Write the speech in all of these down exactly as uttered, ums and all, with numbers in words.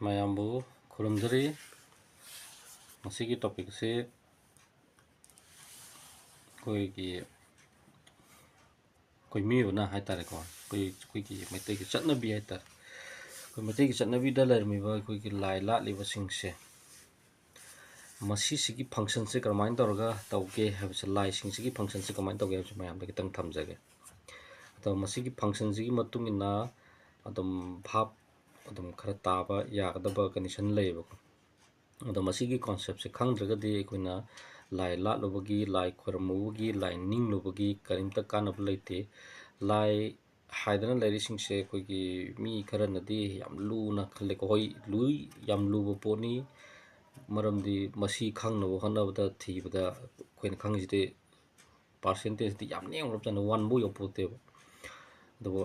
ꯃꯌꯥꯝꯕꯨ ꯈꯨꯔꯨꯝꯖꯔꯤ꯫ ꯉꯁꯤꯒꯤ ꯇꯣꯄꯤꯛꯁꯤ ꯑꯩꯈꯣꯏꯒꯤ, ꯑꯩꯈꯣꯏ ꯃꯤꯑꯣꯏꯕꯅ ꯍꯥꯏꯇꯥꯔꯦꯀꯣ, ꯑꯩꯈꯣꯏ, ꯑꯩꯈꯣꯏꯒꯤ ꯃꯩꯇꯩꯒꯤ ꯆꯠꯅꯕꯤ ꯍꯥꯏꯇꯥꯔꯦ, ꯑꯩꯈꯣꯏ ꯃꯩꯇꯩꯒꯤ ꯆꯠꯅꯕꯤꯗ ꯂꯩꯔꯝꯃꯤꯕ ꯑꯩꯈꯣꯏꯒꯤ ꯂꯥꯏ ꯂꯥꯠꯂꯤꯕꯁꯤꯡꯁꯦ, ꯃꯁꯤꯁꯤꯒꯤ ꯐꯪꯁꯟꯁꯦ ꯀꯔꯝꯍꯥꯏꯅ ꯇꯧꯔꯒ ꯇꯧꯒꯦ ꯍꯥꯏꯕꯁꯦ, ꯂꯥꯏꯁꯤꯡꯁꯤꯒꯤ ꯐꯪꯁꯟꯁꯦ ꯀꯃꯥꯏꯅ ꯇꯧꯒꯦ ꯍꯥꯏꯕꯁꯦ ꯃꯌꯥꯝꯗ ꯈꯤꯇꯪ ꯊꯝꯖꯒꯦ꯫ ꯑꯗꯣ ꯃꯁꯤꯒꯤ ꯐꯪꯁꯟꯁꯤꯒꯤ ꯃꯇꯨꯡ ꯏꯟꯅ ꯑꯗꯨꯝ ꯚꯥꯞ ꯑꯗꯨꯝ ꯈꯔ ꯇꯥꯕ ꯌꯥꯒꯗꯕ ꯀꯟꯗꯤꯁꯟ ꯂꯩꯌꯦꯕꯀꯣ꯫ ꯑꯗꯣ ꯃꯁꯤꯒꯤ ꯀꯣꯟꯁꯦꯞꯁꯦ ꯈꯪꯗ꯭ꯔꯒꯗꯤ ꯑꯩꯈꯣꯏꯅ ꯂꯥꯏ ꯂꯥꯠꯂꯨꯕꯒꯤ, ꯂꯥꯏ ꯈꯣꯏꯔꯝꯃꯨꯕꯒꯤ, ꯂꯥꯏ ꯅꯤꯡꯂꯨꯕꯒꯤ ꯀꯔꯤꯝꯇ ꯀꯥꯟꯅꯕ ꯂꯩꯇꯦ꯫ ꯂꯥꯏ ꯍꯥꯏꯗꯅ ꯂꯩꯔꯤꯁꯤꯡꯁꯦ ꯑꯩꯈꯣꯏꯒꯤ ꯃꯤ ꯈꯔꯅꯗꯤ ꯌꯥꯝ ꯂꯨꯅ ꯈꯜꯂꯦꯀꯣ꯫ ꯍꯣꯏ, ꯂꯨꯏ, ꯌꯥꯝ ꯂꯨꯕ ꯄꯣꯠꯅꯤ꯫ ꯃꯔꯝꯗꯤ ꯃꯁꯤ ꯈꯪꯅꯕ ꯍꯣꯠꯅꯕꯗ, ꯊꯤꯕꯗ ꯑꯩꯈꯣꯏꯅ ꯈꯪꯉꯤꯁꯤꯗꯤ ꯄꯥꯔꯁꯦꯟꯇꯦꯖꯇꯤ ꯌꯥꯝ ꯅꯦꯝꯒ꯭ꯔꯕꯖꯥꯠꯅꯤ, ꯋꯥꯟꯕꯨ ꯌꯧꯄꯣꯠꯇꯦꯕ꯫ ꯑꯗꯨꯕꯨ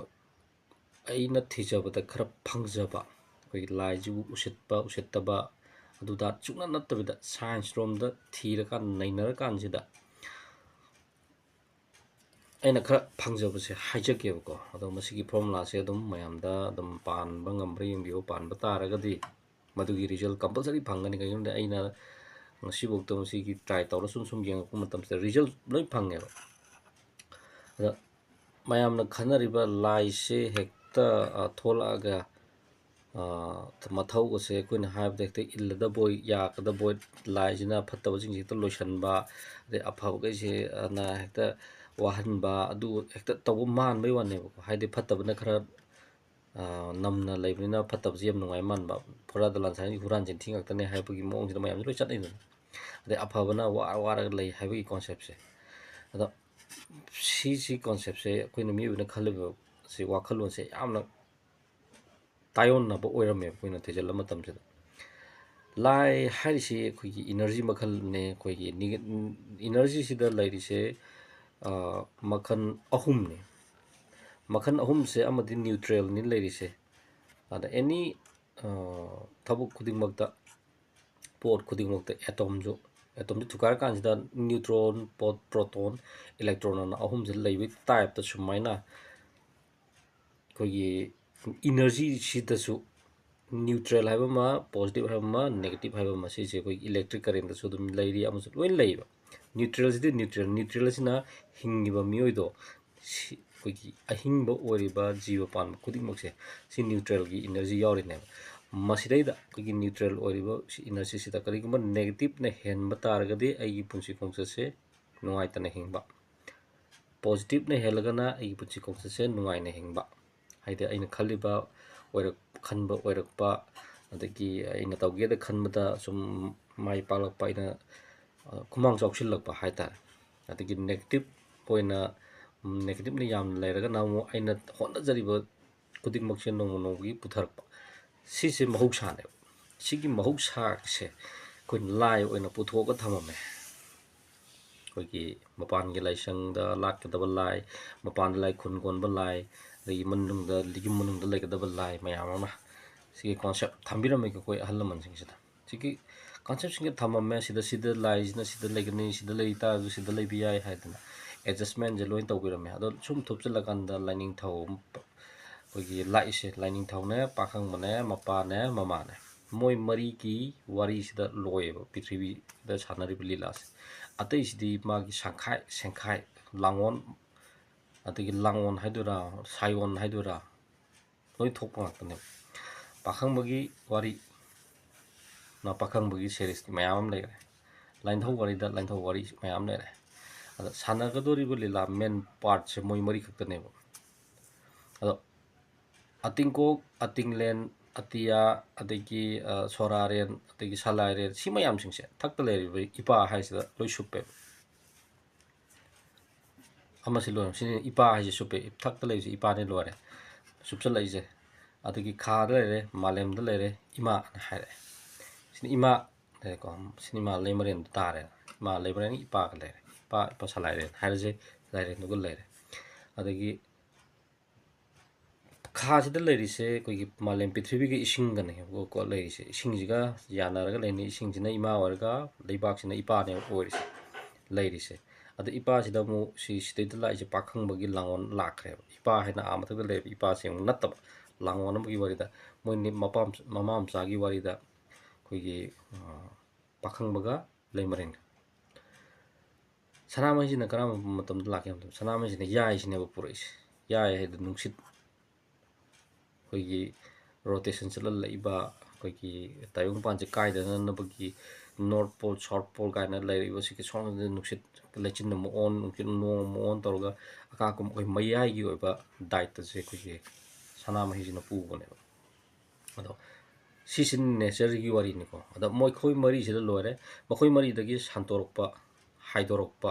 ꯑꯩꯅ ꯊꯤꯖꯕꯗ ꯈꯔ ꯐꯪꯖꯕ, ꯑꯩꯈꯣꯏꯒꯤ ꯂꯥꯏꯁꯤꯕꯨ ꯎꯁꯤꯠꯄ ꯎꯁꯤꯠꯇꯕ ꯑꯗꯨꯗ ꯁꯨꯡꯅꯠ ꯅꯠꯇꯕꯤꯗ ꯁꯥꯏꯟꯁ ꯔꯣꯝꯗ ꯊꯤꯔꯀꯥꯟ ꯅꯩꯅꯔꯀꯥꯟꯁꯤꯗ ꯑꯩꯅ ꯈꯔ ꯐꯪꯖꯕꯁꯦ ꯍꯥꯏꯖꯒꯦꯕꯀꯣ꯫ ꯑꯗꯣ ꯃꯁꯤꯒꯤ ꯐꯣꯔꯃꯨꯂꯥꯁꯦ ꯑꯗꯨꯝ ꯃꯌꯥꯝꯗ ꯑꯗꯨꯝ ꯄꯥꯟꯕ ꯉꯝꯕ꯭ꯔꯥ ꯌꯦꯡꯕꯤꯌꯨ꯫ ꯄꯥꯟꯕ ꯇꯥꯔꯒꯗꯤ ꯃꯗꯨꯒꯤ ꯔꯤꯖꯜ ꯀꯝꯄꯜꯁꯔꯤ ꯐꯪꯒꯅꯤ꯫ ꯀꯩꯒꯤꯅꯣꯗ ꯑꯩꯅ ꯉꯁꯤꯐꯥꯎꯗ ꯃꯁꯤꯒꯤ ꯇ꯭ꯔꯥꯏ ꯇꯧꯔ ꯁꯨꯝ ꯁꯨꯝ ꯌꯦꯡꯉꯛꯄ ꯃꯇꯝꯁꯤꯗ ꯔꯤꯖꯜ ꯂꯣꯏ ꯐꯪꯉꯦꯕ꯫ ꯑꯗ ꯃꯌꯥꯝꯅ ꯈꯟꯅꯔꯤꯕ ꯂꯥꯏꯁꯦ ꯍꯦꯛꯇ, ꯑ, ꯊꯣꯛꯂꯛꯑꯒ, ꯑ, ꯃꯊꯧꯒꯁꯦ ꯑꯩꯈꯣꯏꯅ ꯍꯥꯏꯕꯗ ꯍꯦꯛꯇ ꯏꯜꯂꯗꯕꯣꯏ, ꯌꯥꯒꯗꯕꯣꯏ, ꯂꯥꯏꯁꯤꯅ ꯐꯠꯇꯕꯁꯤꯡꯁꯦ ꯍꯦꯛꯇ ꯂꯣꯏꯁꯤꯟꯕ, ꯑꯗꯩ ꯑꯐꯕꯈꯩꯁꯦ, ꯑ, ꯅ ꯍꯦꯛꯇ ꯋꯥꯍꯟꯕ, ꯑꯗꯨ ꯍꯦꯛꯇ ꯇꯧꯕ ꯃꯥꯟꯕꯩ ꯋꯥꯅꯦꯕꯀꯣ꯫ ꯍꯥꯏꯗꯤ ꯐꯠꯇꯕꯅ ꯈꯔ, ꯑ, ꯅꯝꯅ ꯂꯩꯕꯅꯤꯅ ꯐꯠꯇꯕꯁꯦ ꯌꯥꯝ ꯅꯨꯡꯉꯥꯏ ꯃꯥꯟꯕ, ꯐꯨꯔꯥ ꯗꯂꯥꯟ ꯁꯥꯏꯅ ꯍꯨꯔꯥꯟ ꯆꯤꯟꯊꯤ ꯉꯥꯛꯇꯅꯦ ꯍꯥꯏꯕꯒꯤ ꯃꯑꯣꯡꯁꯤꯗ ꯃꯌꯥꯝꯁꯦ ꯂꯣꯏ ꯆꯠꯅꯩꯗꯅ꯫ ꯑꯗꯩ ꯑꯐꯕꯅ ꯋꯥꯔ ꯋꯥꯔꯒ ꯂꯩ ꯍꯥꯏꯕꯒꯤ ꯀꯣꯟꯁꯦꯞꯁꯦ꯫ ꯑꯗꯣ ꯁꯤꯁꯤ ꯀꯣꯟꯁꯦꯞꯁꯦ ꯑꯩꯈꯣꯏꯅ ꯃꯤꯑꯣꯏꯕꯅ ꯈꯜꯂꯤꯕ ꯁꯤ ꯋꯥꯈꯜꯂꯣꯟꯁꯦ ꯌꯥꯝꯅ ꯇꯥꯏꯌꯣꯟꯅꯕ ꯑꯣꯏꯔꯝꯃꯦꯕ ꯑꯩꯈꯣꯏꯅ ꯊꯤꯖꯤꯜꯂ ꯃꯇꯝꯁꯤꯗ꯫ ꯂꯥꯏ ꯍꯥꯏꯔꯤꯁꯤ ꯑꯩꯈꯣꯏꯒꯤ ꯏꯅꯔꯖꯤ ꯃꯈꯜꯅꯦ꯫ ꯑꯩꯈꯣꯏꯒꯤ ꯅꯤꯒ-, ꯏꯅꯔꯖꯤꯁꯤꯗ ꯂꯩꯔꯤꯁꯦ, ꯑ, ꯃꯈꯜ ꯑꯍꯨꯝꯅꯦ꯫ ꯃꯈꯜ ꯑꯍꯨꯝꯁꯦ ꯑꯃꯗꯤ ꯅ꯭ꯌꯨꯇ꯭ꯔꯦꯜꯅꯤ ꯂꯩꯔꯤꯁꯦ꯫ ꯑꯗ ꯑꯦꯅꯤ, ꯑ, ꯊꯕꯛ ꯈꯨꯗꯤꯡꯃꯛꯇ, ꯄꯣꯠ ꯈꯨꯗꯤꯡꯃꯛꯇ ꯑꯦꯇꯣꯝꯁꯨ, ꯑꯦꯇꯣꯝꯁꯨ ꯊꯨꯒꯥꯏꯔꯀꯥꯟꯁꯤꯗ ꯅ꯭ꯌꯨꯇ꯭ꯔꯣꯟ, ꯄꯣꯠ, ꯄ꯭ꯔꯣꯇꯣꯟ, ꯏꯂꯦꯛꯇ꯭ꯔꯣꯟ ꯑꯅ ꯑꯍꯨꯝꯁꯦ ꯂꯩꯕꯒꯤ ꯇꯥꯏꯞꯇ ꯁꯨꯃꯥꯏꯅ ꯑꯩꯈꯣꯏꯒꯤ ꯏꯅꯔꯖꯤꯁꯤꯗꯁꯨ ꯅ꯭ꯌꯨꯇ꯭ꯔꯦꯜ ꯍꯥꯏꯕ ꯑꯃ, ꯄꯣꯖꯤꯇꯤꯚ ꯍꯥꯏꯕ ꯑꯃ, ꯅꯦꯒꯦꯇꯤꯚ ꯍꯥꯏꯕ ꯑꯃ, ꯁꯤꯁꯦ ꯑꯩꯈꯣꯏꯒꯤ ꯏꯂꯦꯛꯇ꯭ꯔꯤꯛ ꯀꯔꯦꯟꯗꯁꯨ ꯑꯗꯨꯝ ꯂꯩꯔꯤ, ꯑꯃꯁꯨ ꯂꯣꯏ ꯂꯩꯌꯦꯕ꯫ ꯅ꯭ꯌꯨꯇ꯭ꯔꯦꯜꯁꯤꯗꯤ ꯅ꯭ꯌꯨꯇ꯭ꯔꯦꯜ, ꯅ꯭ꯌꯨꯇ꯭ꯔꯦꯜ ꯑꯁꯤꯅ ꯍꯤꯡꯉꯤꯕ ꯃꯤꯑꯣꯏꯗꯣ, ꯁꯤ ꯑꯩꯈꯣꯏꯒꯤ ꯑꯍꯤꯡꯕ ꯑꯣꯏꯔꯤꯕ ꯖꯤꯕ ꯄꯥꯟꯕ ꯈꯨꯗꯤꯡꯃꯛꯁꯦ ꯁꯤ ꯅ꯭ꯌꯨꯇ꯭ꯔꯦꯜꯒꯤ ꯏꯅꯔꯖꯤ ꯌꯥꯎꯔꯤꯅꯦꯕ꯫ ꯃꯁꯤꯗꯩꯗ ꯑꯩꯈꯣꯏꯒꯤ ꯅ꯭ꯌꯨꯇ꯭ꯔꯦꯜ ꯑꯣꯏꯔꯤꯕ ꯁꯤ ꯏꯅꯔꯖꯤꯁꯤꯗ ꯀꯔꯤꯒꯨꯝꯕ ꯅꯦꯒꯦꯇꯤꯞꯅ ꯍꯦꯟꯕ ꯇꯥꯔꯒꯗꯤ ꯑꯩꯒꯤ ꯄꯨꯟꯁꯤ ꯈꯣꯡꯆꯠꯁꯦ ꯅꯨꯡꯉꯥꯏꯇꯅ ꯍꯤꯡꯕ, ꯄꯣꯖꯤꯇꯤꯞꯅ ꯍꯦꯜꯂꯒꯅ ꯑꯩꯒꯤ ꯄꯨꯟꯁꯤ ꯈꯣꯡꯆꯠꯁꯦ ꯅꯨꯡꯉꯥꯏꯅ ꯍꯤꯡꯕ꯫ ꯍꯥꯏꯗꯤ ꯑꯩꯅ ꯈꯜꯂꯤꯕ ꯑꯣꯏꯔꯛ-, ꯈꯟꯕ ꯑꯣꯏꯔꯛꯄ, ꯑꯗꯒꯤ ꯑꯩꯅ ꯇꯧꯒꯦꯗ ꯈꯟꯕꯗ ꯁꯨꯝ ꯃꯥꯏ ꯄꯥꯛꯂꯛꯄ, ꯑꯩꯅ, ꯑ, ꯈꯨꯃꯥꯡ ꯆꯥꯎꯁꯤꯜꯂꯛꯄ ꯍꯥꯏꯇꯥꯔꯦ꯫ ꯑꯗꯒꯤ ꯅꯦꯒꯦꯇꯤꯞ ꯑꯣꯏꯅ, ꯎꯝ, ꯅꯦꯒꯦꯇꯤꯞꯅ ꯌꯥꯝꯅ ꯂꯩꯔꯒꯅ ꯑꯃꯨꯛ ꯑꯩꯅ ꯍꯣꯠꯅꯖꯔꯤꯕ ꯈꯨꯗꯤꯡꯃꯛꯁꯦ ꯅꯣꯡꯃ ꯅꯣꯡꯃꯒꯤ ꯄꯨꯊꯔꯛꯄ꯫ ꯁꯤꯁꯦ ꯃꯍꯧꯁꯥꯅꯦꯕ꯫ ꯁꯤꯒꯤ ꯃꯍꯧꯁꯥꯁꯦ ꯑꯩꯈꯣꯏ ꯂꯥꯏ ꯑꯣꯏꯅ ꯄꯨꯊꯣꯛꯑꯒ ꯊꯝꯃꯝꯃꯦ꯫ ꯑꯩꯈꯣꯏꯒꯤ ꯃꯄꯥꯟꯒꯤ ꯂꯥꯏꯁꯪꯗ ꯂꯥꯠꯀꯗꯕ ꯂꯥꯏ, ꯃꯄꯥꯟꯗ ꯂꯥꯏ ꯈꯨꯔꯨꯝ ꯀꯣꯟꯕ ꯂꯥꯏ, ꯑꯗꯒꯤ ꯃꯅꯨꯡꯗ, ꯌꯨꯝ ꯃꯅꯨꯡꯗ ꯂꯩꯒꯗꯕ ꯂꯥꯏ ꯃꯌꯥꯝ ꯑꯃ꯫ ꯁꯤꯒꯤ ꯀꯣꯟꯁꯦꯞ ꯊꯝꯕꯤꯔꯝꯃꯦ ꯑꯩꯈꯣꯏ ꯑꯍꯜ ꯂꯃꯟꯁꯤꯡꯁꯤꯗ꯫ ꯁꯤꯒꯤ ꯀꯟꯁꯦꯞꯁꯤꯡꯁꯦ ꯊꯝꯃꯝꯃꯦ, ꯁꯤꯗ, ꯁꯤꯗ ꯂꯥꯏꯁꯤꯅ ꯁꯤꯗ ꯂꯩꯒꯅꯤ, ꯁꯤꯗ ꯂꯩ ꯇꯥꯔꯁꯨ ꯁꯤꯗ ꯂꯩꯕ ꯌꯥꯏ ꯍꯥꯏꯗꯅ ꯑꯦꯗꯖꯁꯃꯦꯟꯁꯦ ꯂꯣꯏ ꯇꯧꯕꯤꯔꯝꯃꯦ꯫ ꯑꯗꯣ ꯁꯨꯝ ꯊꯨꯞꯆꯜꯂꯀꯥꯟꯗ ꯂꯥꯏꯅꯤꯡꯊꯧ ꯑꯃ, ꯑꯩꯈꯣꯏꯒꯤ ꯂꯥꯛꯏꯁꯦ, ꯂꯥꯏꯅꯤꯡꯊꯧꯅꯦ, ꯄꯥꯈꯪꯕꯅꯦ, ꯃꯄꯥꯅꯦ, ꯃꯃꯥꯅꯦ, ꯃꯣꯏ ꯃꯔꯤꯒꯤ ꯋꯥꯔꯤꯁꯤꯗ ꯂꯣꯏꯌꯦꯕ ꯄ꯭ꯔꯤꯊꯤꯕꯤꯗ ꯁꯥꯟꯅꯔꯤꯕ ꯂꯤꯂꯥꯁꯦ꯫ ꯑꯇꯩꯁꯤꯗꯤ ꯃꯥꯒꯤ ꯁꯪꯈꯥꯏ ꯁꯦꯡꯈꯥꯏ, ꯂꯥꯡꯑꯣꯟ, ꯑꯗꯒꯤ ꯂꯥꯡꯑꯣꯟ ꯍꯥꯏꯗꯣꯏꯔꯥ, ꯁꯥꯏꯑꯣꯟ ꯍꯥꯏꯗꯣꯏꯔꯥ, ꯂꯣꯏ ꯊꯣꯛꯄ ꯉꯥꯛꯇꯅꯦꯕ꯫ ꯄꯥꯈꯪꯕꯒꯤ ꯋꯥꯔꯤ, ꯅ ꯄꯥꯈꯪꯕꯒꯤ ꯁꯦꯔꯤꯁꯇꯤ ꯃꯌꯥꯝ ꯑꯃ ꯂꯩꯔꯦ꯫ ꯂꯥꯏꯅꯤꯡꯊꯧ ꯋꯥꯔꯤꯗ ꯂꯥꯏꯅꯤꯡꯊꯧ ꯋꯥꯔꯤ ꯃꯌꯥꯝ ꯂꯩꯔꯦ꯫ ꯑꯗ ꯁꯥꯟꯅꯒꯗꯧꯔꯤꯕ ꯂꯤꯂꯥ ꯃꯦꯟ ꯄꯥꯔꯠꯁꯦ ꯃꯣꯏ ꯃꯔꯤ ꯈꯛꯇꯅꯦꯕ꯫ ꯑꯗꯣ ꯑꯇꯤꯡꯀꯣꯛ, ꯑꯇꯤꯡꯂꯦꯟ, ꯑꯇꯤꯌꯥ, ꯑꯗꯒꯤ, ꯑ, ꯁꯣꯔꯥꯔꯦꯟ, ꯑꯗꯒꯤ ꯁꯂꯥꯏꯔꯦꯟ, ꯁꯤ ꯃꯌꯥꯝꯁꯤꯡꯁꯦ ꯊꯛꯇ ꯂꯩꯔꯤꯕ ꯏꯄꯥ ꯍꯥꯏꯁꯤꯗ ꯂꯣꯏ ꯁꯨꯞꯄꯦꯕ꯫ ꯑꯃꯁꯤ ꯂꯣꯏꯔꯦ꯫ ꯁꯤꯅꯤ ꯏꯄꯥ ꯍꯥꯏꯁꯦ ꯁꯨꯞꯄꯦ꯫ ꯏꯊꯛꯇ ꯂꯩꯔꯤꯁꯦ ꯏꯄꯥꯅꯤ ꯂꯣꯏꯔꯦ꯫ ꯁꯨꯞꯆꯜꯂꯛꯏꯁꯦ꯫ ꯑꯗꯒꯤ ꯈꯥꯗ ꯂꯩꯔꯦ, ꯃꯥꯂꯦꯝꯗ ꯂꯩꯔꯦ, ꯏꯃꯥꯅ ꯍꯥꯏꯔꯛꯑꯦ꯫ ꯁꯤꯅ ꯏꯃꯥ ꯂꯩꯔꯦꯀꯣ꯫ ꯁꯤꯅ ꯏꯃꯥ ꯂꯩꯃꯔꯦꯟꯗ ꯇꯥꯔꯦ꯫ ꯏꯃꯥ ꯂꯩꯃꯔꯦꯟ ꯏꯄꯥꯒ ꯂꯩꯔꯦ꯫ ꯏꯄꯥ, ꯏꯄꯥ ꯁꯂꯥꯏꯔꯦꯟ ꯍꯥꯏꯔꯁꯦ, ꯁꯂꯥꯏꯔꯦꯟꯗꯨꯒ ꯂꯩꯔꯦ꯫ ꯑꯗꯒꯤ ꯈꯥꯁꯤꯗ ꯂꯩꯔꯤꯁꯦ ꯑꯩꯈꯣꯏꯒꯤ ꯃꯥꯂꯦꯝ ꯄ꯭ꯔꯤꯊꯤꯕꯤꯒꯤ ꯏꯁꯤꯡꯒꯅꯦꯕꯀꯣ ꯂꯩꯔꯤꯁꯦ꯫ ꯏꯁꯤꯡꯁꯤꯒ ꯌꯥꯅꯔꯒ ꯂꯩꯅꯤ꯫ ꯏꯁꯤꯡꯁꯤꯅ ꯏꯃꯥ ꯑꯣꯏꯔꯒ ꯂꯩꯕꯥꯛꯁꯤꯅ ꯏꯄꯥꯅꯦꯕ ꯑꯣꯏꯔꯤꯁꯦ, ꯂꯩꯔꯤꯁꯦ꯫ ꯑꯗ ꯏꯄꯥꯁꯤꯗ ꯑꯃꯨꯛ ꯁꯤ ꯁꯤꯗꯩꯗ ꯂꯥꯛꯏꯁꯦ ꯄꯥꯈꯪꯕꯒꯤ ꯂꯥꯡꯑꯣꯟ ꯂꯥꯛꯈ꯭ꯔꯦꯕ꯫ ꯏꯄꯥ ꯍꯥꯏꯅ ꯑꯥ ꯃꯊꯛꯇ ꯂꯩꯔꯤꯕ ꯏꯄꯥꯁꯦ ꯑꯃꯨꯛ ꯅꯠꯇꯕ, ꯂꯥꯡꯑꯣꯟ ꯑꯃꯒꯤ ꯋꯥꯔꯤꯗ, ꯃꯣꯏ ꯅꯤ-, ꯃꯄꯥ ꯃꯆ-, ꯃꯃꯥ ꯃꯆꯥꯒꯤ ꯋꯥꯔꯤꯗ ꯑꯩꯈꯣꯏꯒꯤ, ꯑ, ꯄꯥꯈꯪꯕꯒ ꯂꯩꯃꯔꯦꯟꯒ꯫ ꯁꯅꯥꯃꯍꯤꯁꯤꯅ ꯀꯔꯝꯕ ꯃꯇꯝꯗ ꯂꯥꯛꯀꯦ ꯍꯥꯏꯕ ꯃꯇꯝꯗ, ꯁꯅꯥꯃꯍꯤꯁꯤꯅ ꯌꯥꯏꯁꯤꯅꯦꯕ ꯄꯨꯔꯛꯏꯁꯦ꯫ ꯌꯥꯏ ꯍꯥꯏꯗꯤ ꯅꯨꯡꯁꯤꯠ, ꯑꯩꯈꯣꯏꯒꯤ rotation ꯆꯠꯍꯜꯂꯛꯏꯕ, ꯑꯩꯈꯣꯏꯒꯤ ꯇꯥꯏꯕꯪꯄꯥꯟꯁꯦ ꯀꯥꯏꯗꯅꯅꯕꯒꯤ North Pole, South Pole ꯀꯥꯏꯅ ꯂꯩꯔꯛꯏꯕ ꯁꯤꯒꯤ ꯁꯣꯝꯗ ꯅꯨꯡꯁꯤꯠ ꯂꯩꯆꯤꯟꯅ ꯑꯃꯨꯛ ꯑꯣꯟ, ꯅꯨꯡꯁꯤꯠ ꯅꯣꯡ ꯑꯃꯨꯛ ꯑꯣꯟ ꯇꯧꯔꯒ ꯑꯀꯥꯛꯀꯨꯝ ꯑꯩꯈꯣꯏ ꯃꯌꯥꯏꯒꯤ ꯑꯣꯏꯕ dietꯇꯁꯦ ꯑꯩꯈꯣꯏꯒꯤ ꯁꯅꯥꯃꯍꯤꯁꯤꯅ ꯄꯨꯕꯅꯦꯕ꯫ ꯑꯗꯣ ꯁꯤꯁꯤ natureꯒꯤ ꯋꯥꯔꯤꯅꯤꯀꯣ꯫ ꯑꯗꯣ ꯃꯈꯣꯏ ꯃꯔꯤꯁꯤꯗ ꯂꯣꯏꯔꯦ꯫ ꯃꯈꯣꯏ ꯃꯔꯤꯗꯒꯤ ꯁꯟꯇꯣꯔꯛꯄ, ꯍꯥꯏꯗꯣꯔꯛꯄ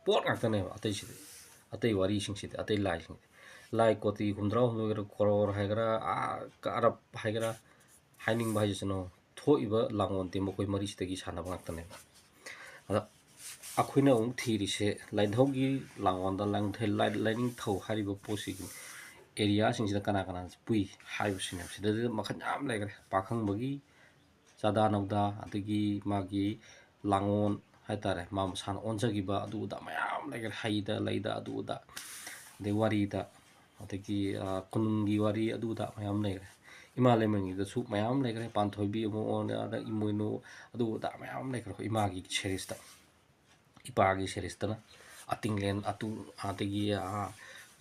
ꯄꯣꯠ ꯉꯥꯛꯇꯅꯦꯕ ꯑꯇꯩꯁꯤꯗꯤ, ꯑꯇꯩ ꯋꯥꯔꯤꯁꯤꯡꯁꯤꯗꯤ, ꯑꯇꯩ ꯂꯥꯏꯁꯤꯡꯁꯤꯗꯤ꯫ ꯂꯥꯏ ꯀꯣꯇꯤ ꯍꯨꯝꯗ꯭ꯔꯥ ꯍꯨꯝꯗꯣꯏꯒꯦꯔꯥ, ꯀꯣꯔꯣꯔ ꯍꯥꯏꯒꯦꯔꯥ, ꯑꯥ, ꯑꯔꯕ ꯍꯥꯏꯒꯦꯔꯥ, ꯍꯥꯏꯅꯤꯡꯕ ꯍꯥꯏꯖꯁꯅꯨ, ꯊꯣꯛꯏꯕ ꯂꯥꯡꯑꯣꯟꯗꯤ ꯃꯈꯣꯏ ꯃꯔꯤꯁꯤꯗꯒꯤ ꯁꯥꯟꯅꯕ ꯉꯥꯛꯇꯅꯦꯕ꯫ ꯑꯗ ꯑꯩꯈꯣꯏꯅ ꯑꯃꯨꯛ ꯊꯤꯔꯤꯁꯦ ꯂꯥꯏꯅꯤꯡꯊꯧꯒꯤ ꯂꯥꯡꯑꯣꯟꯗ ꯂꯥꯏꯅꯤꯡꯊꯧ-, ꯂꯥꯏ-, ꯂꯥꯏꯅꯤꯡꯊꯧ ꯍꯥꯏꯔꯤꯕ ꯄꯣꯠꯁꯤꯒꯤ areaꯁꯤꯡꯁꯤꯗ ꯀꯅꯥ ꯀꯅꯥ ꯄꯨꯏ ꯍꯥꯏꯕꯁꯤꯅꯦꯕ꯫ ꯁꯤꯗꯗꯤ ꯃꯈꯜ ꯌꯥꯝ ꯂꯩꯈ꯭ꯔꯦ꯫ ꯄꯥꯈꯪꯕꯒꯤ ꯆꯥꯗꯥ ꯅꯧꯗꯥ, ꯑꯗꯒꯤ ꯃꯥꯒꯤ ꯂꯥꯡꯑꯣꯟ ꯍꯥꯏꯇꯥꯔꯦ, ꯃꯥ ꯃꯁꯥꯅ ꯑꯣꯟꯖꯈꯤꯕ ꯑꯗꯨ ꯑꯗꯥ ꯃꯌꯥꯝ ꯂꯩꯈ꯭ꯔꯦ꯫ ꯍꯩꯗ ꯂꯩꯗ ꯑꯗꯨ ꯑꯗꯥ, ꯑꯗꯩ ꯋꯥꯔꯤꯗ, ꯑꯗꯒꯤ, ꯑ, ꯀꯣꯅꯨꯡꯒꯤ ꯋꯥꯔꯤ ꯑꯗꯨ ꯑꯗꯥ ꯃꯌꯥꯝ ꯂꯩꯈ꯭ꯔꯦ꯫ ꯏꯃꯥ ꯂꯩꯃꯔꯦꯟꯒꯤꯗꯁꯨ ꯃꯌꯥꯝ ꯂꯩꯈ꯭ꯔꯦ꯫ ꯄꯥꯟꯊꯣꯏꯕꯤ ꯑꯃꯨꯛ ꯑꯣꯟ, ꯑꯗ ꯏꯃꯣꯏꯅꯨ ꯑꯗꯨ ꯑꯗꯥ ꯃꯌꯥꯝ ꯂꯩꯈ꯭ꯔꯦ ꯏꯃꯥꯒꯤ seriesꯇ꯫ ꯏꯄꯥꯒꯤ seriesꯇꯅ ꯑꯇꯤꯡꯂꯦꯟ, ꯑꯇꯨ-, ꯑꯗꯒꯤ, ꯑ,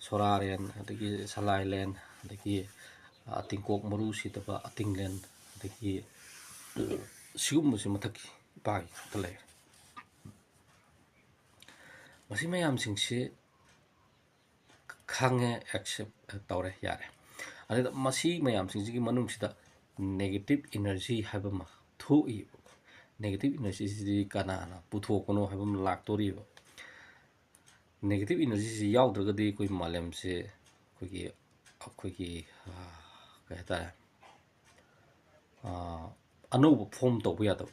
ꯁꯣꯔꯥꯔꯦꯟ, ꯑꯗꯒꯤ ꯁꯂꯥꯏꯂꯦꯟ, ꯑꯗꯒꯤ, ꯑ, ꯇꯤꯡꯀꯣꯛ ꯃꯔꯨ ꯁꯤꯗꯕ ꯑꯇꯤꯡꯂꯦꯟ, ꯑꯗꯒꯤ ꯁꯤꯒꯨꯝꯕꯁꯤ ꯃꯊꯛꯀꯤ ꯏꯄꯥꯒꯤ ꯈꯛꯇ ꯂꯩꯔꯦ꯫ ꯃꯁꯤ ꯃꯌꯥꯝꯁꯤꯡꯁꯤ ꯈꯪꯉꯦ, accept ꯇꯧꯔꯦ, ꯌꯥꯔꯦ꯫ ꯑꯗꯨꯗ ꯃꯁꯤ ꯃꯌꯥꯝꯁꯤꯡꯁꯤꯒꯤ ꯃꯅꯨꯡꯁꯤꯗ negative energy ꯍꯥꯏꯕ ꯑꯃ ꯊꯣꯛꯏꯕ꯫ Negative energyꯁꯤꯗꯤ ꯀꯅꯥꯅ ꯄꯨꯊꯣꯛꯄꯅꯣ ꯍꯥꯏꯕ ꯑꯃ ꯂꯥꯛꯇꯣꯔꯤꯕ꯫ Negative energyꯁꯤ ꯌꯥꯎꯗ꯭ꯔꯒꯗꯤ ꯑꯩꯈꯣꯏ ꯃꯥꯂꯦꯝꯁꯦ ꯑꯩꯈꯣꯏꯒꯤ, ꯑꯩꯈꯣꯏꯒꯤ, ꯑ, ꯀꯩ ꯍꯥꯏꯇꯥꯔꯦ, ꯑ, ꯑꯅꯧꯕ form ꯇꯧꯕ ꯌꯥꯗꯕ꯫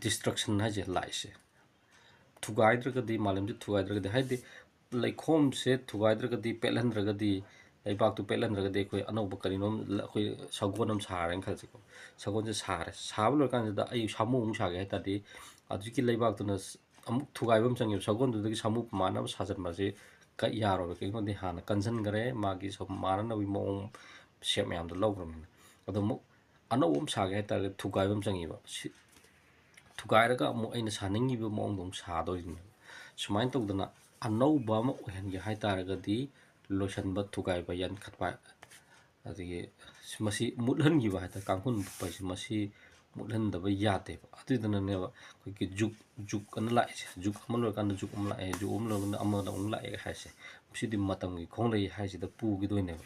Destruction ꯍꯥꯏꯁꯦ ꯂꯥꯛꯏꯁꯦ꯫ ꯊꯨꯒꯥꯏꯗ꯭ꯔꯒꯗꯤ, ꯃꯥꯂꯦꯝꯁꯦ ꯊꯨꯒꯥꯏꯗ꯭ꯔꯒꯗꯤ, ꯍꯥꯏꯗꯤ ꯂꯩꯈꯣꯝꯁꯦ ꯊꯨꯒꯥꯏꯗ꯭ꯔꯒꯗꯤ, ꯄꯦꯠꯍꯟꯗ꯭ꯔꯒꯗꯤ, ꯂꯩꯕꯥꯛꯇꯨ ꯄꯦꯠꯍꯟꯗ꯭ꯔꯒꯗꯤ ꯑꯩꯈꯣꯏ ꯑꯅꯧꯕ ꯀꯔꯤꯅꯣꯝ ꯂ-, ꯑꯩꯈꯣꯏ ꯁꯒꯣꯜ ꯑꯃ ꯁꯥꯔꯦꯅ ꯈꯜꯂꯁꯤꯀꯣ꯫ ꯁꯒꯣꯜꯁꯦ ꯁꯥꯔꯦ꯫ ꯁꯥꯕ ꯂꯣꯏꯔꯀꯥꯟꯁꯤꯗ ꯑꯩ ꯁꯥꯃꯨ ꯑꯃꯨꯛ ꯁꯥꯒꯦ ꯍꯥꯏ ꯇꯥꯔꯗꯤ, ꯑꯗꯨꯒꯤ ꯂꯩꯕꯥꯛꯇꯨꯅ ꯁ-, ꯑꯃꯨꯛ ꯊꯨꯒꯥꯏꯕ ꯑꯃ ꯆꯪꯉꯦꯕ꯫ ꯁꯒꯣꯜꯗꯨꯗꯒꯤ ꯁꯥꯃꯨ ꯃꯥꯟꯅꯕ ꯁꯥꯖꯟꯕꯁꯦ ꯀ-, ꯌꯥꯔꯣꯏꯕ꯫ ꯀꯩꯒꯤꯅꯣꯗꯤ ꯍꯥꯟꯅ ꯀꯟꯁꯤꯟꯈꯔꯦ, ꯃꯥꯒꯤ ꯁ-, ꯃꯥꯟꯅꯅꯕꯒꯤ ꯃꯑꯣꯡ ꯁꯦꯞ ꯃꯌꯥꯝꯗꯣ ꯂꯧꯈ꯭ꯔꯕꯅꯤꯅ꯫ ꯑꯗꯣ ꯑꯃꯨꯛ ꯑꯅꯧꯕ ꯑꯃ ꯁꯥꯒꯦ ꯍꯥꯏ ꯇꯥꯔꯒꯗꯤ ꯊꯨꯒꯥꯏꯕ ꯑꯃ ꯆꯪꯉꯤꯕ꯫ ꯁꯤ ꯊꯨꯒꯥꯏꯔꯒ ꯑꯃꯨꯛ ꯑꯩꯅ ꯁꯥꯅꯤꯡꯉꯤꯕ ꯃꯑꯣꯡꯗꯣ ꯑꯃꯨꯛ ꯁꯥꯗꯣꯏꯅꯦꯕ꯫ ꯁꯨꯃꯥꯏꯅ ꯇꯧꯗꯅ ꯑꯅꯧꯕ ꯑꯃ ꯑꯣꯏꯍꯟꯒꯦ ꯍꯥꯏ ꯇꯥꯔꯒꯗꯤ ꯂꯣꯏꯁꯤꯟꯕ, ꯊꯨꯒꯥꯏꯕ, ꯌꯥꯟꯈꯠꯄ, ꯑꯗꯒꯤ ꯃꯁꯤ ꯃꯨꯠꯍꯟꯈꯤꯕ ꯍꯥꯏ ꯇꯥꯔꯦ, ꯀꯥꯡꯈꯨꯜ ꯃꯨꯠꯄ ꯍꯥꯏꯁꯦ ꯃꯁꯤ ꯃꯨꯠꯍꯟꯗꯕ ꯌꯥꯗꯦꯕ꯫ ꯑꯗꯨꯏꯗꯨꯅꯅꯦꯕ ꯑꯩꯈꯣꯏꯒꯤ ꯖꯨꯛ, ꯖꯨꯛ ꯑꯅ ꯂꯥꯛꯏꯁꯦ, ꯖꯨꯛ ꯑꯃ ꯂꯣꯏꯔꯀꯥꯟꯗ ꯖꯨꯛ ꯑꯃ ꯂꯥꯛꯑꯦ, ꯖꯨꯛ ꯑꯃ ꯂꯣꯏꯔꯀꯥꯟꯗ ꯑꯃꯗ ꯑꯃꯨꯛ ꯂꯥꯛꯑꯦ ꯍꯥꯏꯁꯦ꯫ ꯁꯤꯗꯤ ꯃꯇꯝꯒꯤ ꯈꯣꯡꯂꯩ ꯍꯥꯏꯁꯤꯗ ꯄꯨꯈꯤꯗꯣꯏꯅꯦꯕ꯫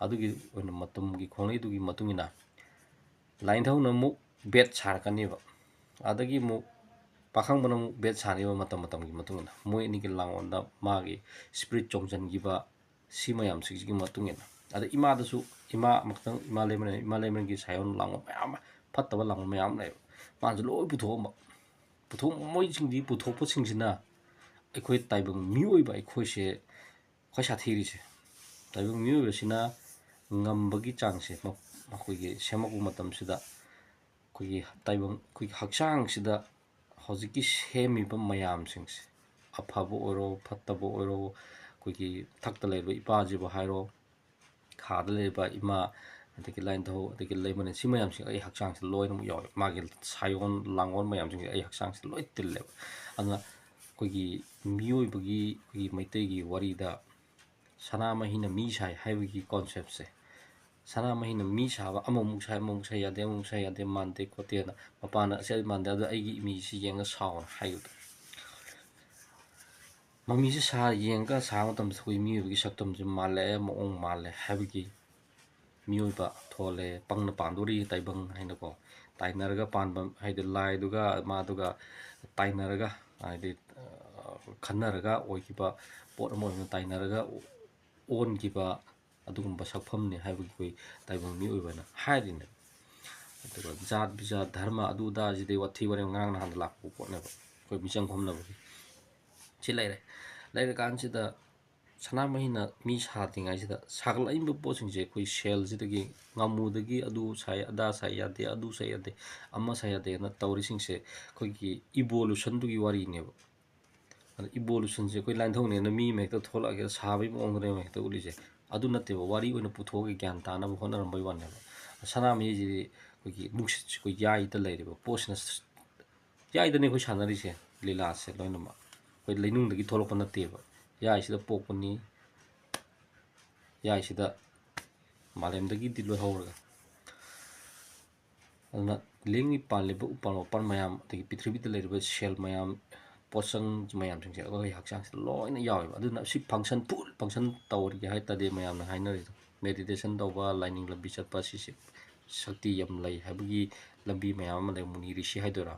ꯑꯗꯨꯒꯤ ꯑꯣꯏꯅ ꯃꯇꯝꯒꯤ ꯈꯣꯡꯂꯩꯗꯨꯒꯤ ꯃꯇꯨꯡ ꯏꯟꯅ ꯂꯥꯏꯅꯤꯡꯊꯧꯅ ꯑꯃꯨꯛ ꯕꯦꯠ ꯁꯥꯔꯛꯀꯅꯦꯕ, ꯑꯗꯒꯤ ꯑꯃꯨꯛ ꯄꯥꯈꯪꯕꯅ ꯑꯃꯨꯛ ꯕꯦꯠ ꯁꯥꯅꯦꯕ꯫ ꯃꯇꯝ ꯃꯇꯝꯒꯤ ꯃꯇꯨꯡ ꯏꯟꯅ ꯃꯣꯏ ꯑꯅꯤꯒꯤ ꯂꯥꯡꯑꯣꯟꯗ ꯃꯥꯒꯤ ꯏꯁꯄꯤꯔꯤꯠ ꯆꯣꯡꯁꯤꯟꯈꯤꯕ, ꯁꯤ ꯃꯌꯥꯝꯁꯤꯒꯤ ꯃꯇꯨꯡ ꯏꯟꯅ꯫ ꯑꯗ ꯏꯃꯥꯗꯁꯨ, ꯏꯃꯥ ꯑꯃꯈꯛꯇꯪ, ꯏꯃꯥ ꯂꯩꯃꯔꯦꯟ, ꯏꯃꯥ ꯂꯩꯃꯔꯦꯟꯒꯤ ꯁꯥꯏꯑꯣꯟ ꯂꯥꯡꯑꯣꯟ ꯃꯌꯥꯝ ꯑꯃ, ꯐꯠꯇꯕ ꯂꯥꯡꯑꯣꯟ ꯃꯌꯥꯝ ꯑꯃ ꯂꯩꯌꯦꯕ꯫ ꯃꯥꯅꯁꯨ ꯂꯣꯏ ꯄꯨꯊꯣꯛꯑꯝꯕ꯫ ꯄꯨꯊꯣꯛ-, ꯃꯣꯏꯁꯤꯡꯗꯤ, ꯄꯨꯊꯣꯛꯄꯁꯤꯡꯁꯤꯅ ꯑꯩꯈꯣꯏ ꯇꯥꯏꯕꯪ ꯃꯤꯑꯣꯏꯕ ꯑꯩꯈꯣꯏꯁꯦ ꯈ꯭ꯋꯥꯏ ꯁꯥꯊꯤꯔꯤꯁꯦ꯫ ꯇꯥꯏꯕꯪ ꯃꯤꯑꯣꯏꯕꯁꯤꯅ ꯉꯝꯕꯒꯤ ꯆꯥꯡꯁꯦ, ꯃ-, ꯃꯈꯣꯏꯒꯤ ꯁꯦꯝꯃꯛꯄ ꯃꯇꯝꯁꯤꯗ ꯑꯩꯈꯣꯏꯒꯤ ꯇꯥꯏꯕꯪ, ꯑꯩꯈꯣꯏꯒꯤ ꯍꯛꯆꯥꯡꯁꯤꯗ ꯍꯧꯖꯤꯛꯀꯤ ꯁꯦꯝꯃꯤꯕ ꯃꯌꯥꯝꯁꯤꯡꯁꯦ, ꯑꯐꯕ ꯑꯣꯏꯔꯣ, ꯐꯠꯇꯕ ꯑꯣꯏꯔꯣ, ꯑꯩꯈꯣꯏꯒꯤ ꯃꯊꯛꯇ ꯂꯩꯔꯤꯕ ꯏꯄꯥꯁꯤꯕꯨ ꯍꯥꯏꯔꯣ, ꯈꯥꯗ ꯂꯩꯔꯤꯕ ꯏꯃꯥ, ꯑꯗꯒꯤ ꯂꯥꯏꯅꯤꯡꯊꯧ, ꯑꯗꯒꯤ ꯂꯩꯃꯔꯦꯟ, ꯁꯤ ꯃꯌꯥꯝꯁꯦ ꯑꯩ ꯍꯛꯆꯥꯡꯁꯤꯗ ꯂꯣꯏꯅꯃꯛ ꯌꯥꯎꯋꯦ꯫ ꯃꯥꯒꯤ ꯁꯥꯏꯑꯣꯟ ꯂꯥꯡꯑꯣꯟ ꯃꯌꯥꯝꯁꯤꯡꯁꯦ ꯑꯩ ꯍꯛꯆꯥꯡꯁꯤꯗ ꯂꯣꯏ ꯇꯤꯜꯂꯦꯕ꯫ ꯑꯗꯨꯅ ꯑꯩꯈꯣꯏꯒꯤ ꯃꯤꯑꯣꯏꯕꯒꯤ, ꯑꯩꯈꯣꯏꯒꯤ ꯃꯩꯇꯩꯒꯤ ꯋꯥꯔꯤꯗ ꯁꯅꯥꯃꯍꯤꯅ ꯃꯤ ꯁꯥꯏ ꯍꯥꯏꯕꯒꯤ ꯀꯣꯟꯁꯦꯞꯁꯦ, ꯁꯅꯥꯃꯍꯤꯅ ꯃꯤ ꯁꯥꯕ, ꯑꯃꯃꯨꯛ ꯁꯥꯏ, ꯑꯃꯃꯨꯛ ꯁꯥꯏ, ꯌꯥꯗꯦ, ꯑꯃꯃꯨꯛ ꯁꯥꯏ, ꯌꯥꯗꯦ, ꯃꯥꯟꯗꯦ ꯈꯣꯠꯇꯦꯅ, ꯃꯄꯥꯅ "ꯑꯁꯤ ꯑꯩ ꯃꯥꯟꯗꯦ, ꯑꯗꯨ ꯑꯩꯒꯤ ꯃꯤꯁꯤ ꯌꯦꯡꯉ ꯁꯥꯎꯅ" ꯍꯥꯏꯕꯗꯣ꯫ ꯃꯃꯤꯁꯦ ꯁꯥ ꯌꯦꯡꯉꯒ ꯁꯥꯕ ꯃꯇꯝꯗ ꯑꯩꯈꯣꯏ ꯃꯤꯑꯣꯏꯕꯒꯤ ꯁꯛꯇꯝꯁꯦ ꯃꯥꯜꯂꯛꯑꯦ, ꯃꯑꯣꯡ ꯃꯥꯜꯂꯦ ꯍꯥꯏꯕꯒꯤ, ꯃꯤꯑꯣꯏꯕ ꯊꯣꯜꯂꯦ, ꯄꯪꯅ ꯄꯥꯟꯗꯣꯔꯤ ꯇꯥꯏꯕꯪ ꯍꯥꯏꯅꯀꯣ, ꯇꯥꯏꯅꯔꯒ ꯄꯥꯟꯕ, ꯍꯥꯏꯗꯤ ꯂꯥꯏꯗꯨꯒ ꯃꯥꯗꯨꯒ ꯇꯥꯏꯅꯔꯒ, ꯍꯥꯏꯗꯤ, ꯑ, ꯈꯟꯅꯔꯒ ꯑꯣꯏꯈꯤꯕ ꯄꯣꯠ ꯑꯃ ꯑꯣꯏꯅ ꯇꯥꯏꯅꯔꯒ ꯑꯣꯟꯈꯤꯕ ꯑꯗꯨꯒꯨꯝꯕ ꯁꯛꯐꯝꯅꯤ ꯍꯥꯏꯕꯒꯤ ꯑꯩꯈꯣꯏ ꯇꯥꯏꯕꯪ ꯃꯤꯑꯣꯏꯕꯅ ꯍꯥꯏꯔꯤꯅꯦ꯫ ꯑꯗꯨꯒ ꯖꯥꯠ ꯕꯤꯖꯥꯠ, ꯙꯔꯃ, ꯑꯗꯨ ꯑꯗꯥ ꯁꯤꯗꯤ ꯋꯥꯊꯤ ꯋꯥꯔꯦꯝ ꯉꯔꯥꯡ ꯅꯍꯥꯟꯗ ꯂꯥꯛꯄ ꯄꯣꯠꯅꯦꯕ, ꯑꯩꯈꯣꯏ ꯃꯤꯆꯪ ꯈꯣꯝꯅꯕꯒꯤ꯫ ꯁꯤ ꯂꯩꯔꯦ꯫ ꯂꯩꯔꯀꯥꯟꯁꯤꯗ ꯁꯅꯥꯃꯍꯤꯅ ꯃꯤ ꯁꯥꯗ꯭ꯔꯤꯉꯩꯁꯤꯗ ꯁꯥꯒꯠꯂꯛꯏꯕ ꯄꯣꯠꯁꯤꯡꯁꯦ ꯑꯩꯈꯣꯏ ꯁꯦꯜꯁꯤꯗꯒꯤ, ꯉꯥꯃꯨꯗꯒꯤ ꯑꯗꯨ ꯁꯥꯏ, ꯑꯗꯥ ꯁꯥꯏ ꯌꯥꯗꯦ, ꯑꯗꯨ ꯁꯥꯏ ꯌꯥꯗꯦ, ꯑꯃ ꯁꯥꯏ ꯌꯥꯗꯦꯅ ꯇꯧꯔꯤꯁꯤꯡꯁꯦ ꯑꯩꯈꯣꯏꯒꯤ ꯏꯕꯣꯂꯨꯁꯟꯗꯨꯒꯤ ꯋꯥꯔꯤꯅꯦꯕ꯫ ꯑꯗ ꯏꯕꯣꯂꯨꯁꯟꯁꯦ ꯑꯩꯈꯣꯏ ꯂꯥꯏꯅꯤꯡꯊꯧꯅꯦꯅ ꯃꯤ ꯑꯃ ꯍꯦꯛꯇ ꯊꯣꯛꯂꯛꯑꯒꯦ ꯁꯥꯕꯒꯤ ꯃꯑꯣꯡꯗꯅꯦꯕ ꯍꯦꯛꯇ ꯎꯠꯂꯤꯁꯦ꯫ ꯑꯗꯨ ꯅꯠꯇꯦꯕ, ꯋꯥꯔꯤ ꯑꯣꯏꯅ ꯄꯨꯊꯣꯛꯑꯒ ꯒ꯭ꯌꯥꯟ ꯇꯥꯅꯕ ꯍꯣꯠꯅꯔꯝꯕꯩ ꯋꯥꯅꯦꯕ꯫ ꯁꯅꯥꯃꯍꯤꯁꯤꯗꯤ ꯑꯩꯈꯣꯏꯒꯤ ꯅꯨꯡꯁꯤꯠꯁꯦ ꯑꯩꯈꯣꯏ ꯌꯥꯏꯗ ꯂꯩꯔꯤꯕ ꯄꯣꯠꯁꯤꯅ ꯁ-, ꯌꯥꯏꯗꯅꯦ ꯑꯩꯈꯣꯏ ꯁꯥꯟꯅꯔꯤꯁꯦ, ꯂꯤꯂꯥꯁꯦ ꯂꯣꯏꯅꯃꯛ꯫ ꯑꯩꯈꯣꯏ ꯂꯩꯅꯨꯡꯗꯒꯤ ꯊꯣꯛꯂꯛꯄ ꯅꯠꯇꯦꯕ, ꯌꯥꯏꯁꯤꯗ ꯄꯣꯛꯄꯅꯤ, ꯌꯥꯏꯁꯤꯗ ꯃꯥꯂꯦꯝꯗꯒꯤꯗꯤ ꯂꯣꯏ ꯍꯧꯔꯒ꯫ ꯑꯗꯨꯅ ꯂꯦꯡꯉꯤ ꯄꯥꯜꯂꯤꯕ ꯎꯄꯥꯜ ꯋꯥꯄꯥꯜ ꯃꯌꯥꯝ, ꯑꯗꯒꯤ ꯄ꯭ꯔꯤꯊꯤꯕꯤꯗ ꯂꯩꯔꯤꯕ ꯁꯦꯜ ꯃꯌꯥꯝ, ꯄꯣꯠꯆꯪ ꯃꯌꯥꯝꯁꯤꯡꯁꯦ ꯑꯩꯈꯣꯏ ꯍꯛꯆꯥꯡꯁꯤꯗ ꯂꯣꯏꯅ ꯌꯥꯎꯋꯦꯕ꯫ ꯑꯗꯨꯅ ꯁꯤ function, full function ꯇꯧꯔꯒꯦ ꯍꯥꯏ ꯇꯥꯔꯗꯤ, ꯃꯌꯥꯝꯅ ꯍꯥꯏꯅꯔꯤꯗꯣ meditation ꯇꯧꯕ, ꯂꯥꯏꯅꯤꯡ ꯂꯝꯕꯤ ꯆꯠꯄ, ꯁꯤꯁꯦ ꯁꯛꯇꯤ ꯌꯥꯝ ꯂꯩ ꯍꯥꯏꯕꯒꯤ ꯂꯝꯕꯤ ꯃꯌꯥꯝ ꯑꯃ ꯂꯩ꯫ ꯃꯨꯅꯤ ꯔꯤꯁꯤ ꯍꯥꯏꯗꯣꯏꯔꯥ,